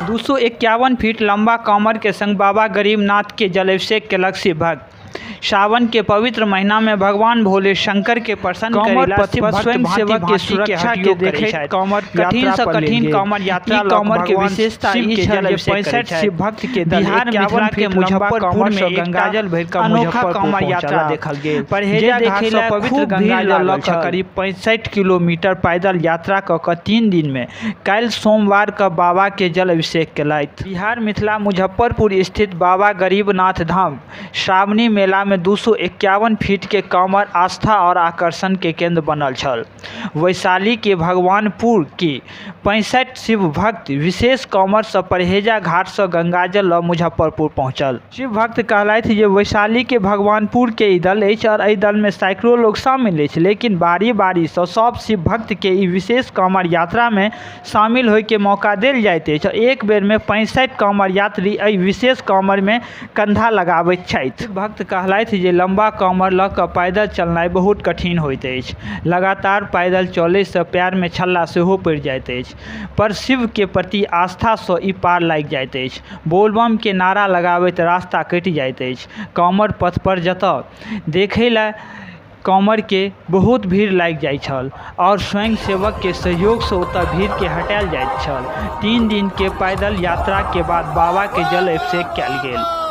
251 feet लंबा कांवर के संग बाबा गरीबनाथ के जलाभिषेक केलक शिव भक्त। सावन के पवित्र महीना में भगवान भोले शंकर के प्रसन्न कांवर करेला पथ शिव पर भक्त स्वयं भांति सेवक के भांति के सुरक्षा के हठयोग करै देखैत छथि। कांवर कठिन यात्रा सँ पर लेल कठिन गेल। कांवर यात्रा ई लऽ कांवर के भगवान विशेषता शिव ई के छल जे जलाभिषेक 65 करै छथि। शिव भक्त के दल बिहार 51 मिथिला के फीट लंबा मुजफ्फरपुर कांवर में सँ एकटा गंगाजल भरि कऽ अनोखा मुजफ्फरपुर कांवर यात्रा पहुंचला। देखल गेल। जे परहेजा घाट देखै सँ लए पवित्र खूब भीड़ गंगाजल लागल लऽ कऽ छल। करीब 65 किलोमीटर पैदल यात्रा कऽ कऽ 3 दिन में काल्हि सोमवार कऽ बाबा के जल अभिषेक केलथि। बिहार मिथिला मुजफ्फरपुर स्थित बाबा गरीबनाथ धाम श्रावणी मेला में 251 फीट के कांवर आस्था और आकर्षण के केंद्र बनल छल। वैशाली के भगवानपुर के 65 शिव भक्त विशेष कांवर सँ परहेजा घाट सँ गंगाजल लऽ मुजफ्फरपुर पहुंचल। शिव भक्त कहलथि जे वैशाली के भगवानपुर के ई दल अछि और एहि दल में सैकड़ों लोग शामिल अछि, लेकिन बारी-बारी सँ सब शिव भक्त के ई विशेष कांवर यात्रा में शामिल होय के मौका देल जाइत अछि और एक बेर में 65 कांवर यात्री एहि विशेष कांवर में कंधा लगाबैत छथि। भक्त कहलथि जे लंबा कांवर लऽ कऽ पैदल चलनाइ बहुत कठिन होइत अछि। लगातार पैदल चलय सँ पैर में छल्ला सेहो पड़ि जाइत अछि, पर शिव के प्रति आस्था सँ ई पार लागि जाइत अछि। बोलबम के नारा लगाबैत रास्ता कटि जाइत अछि। कांवर पथ पर जतय देखय लए कांवर के बहुत भीड़ लागि जाइत छल और स्वयंसेवक के सहयोग सँ ओतय भीड़ के हटायल जाइत छल। 3 दिन के पैदल यात्रा के बाद बाबा के जल अभिषेक कयल गेल।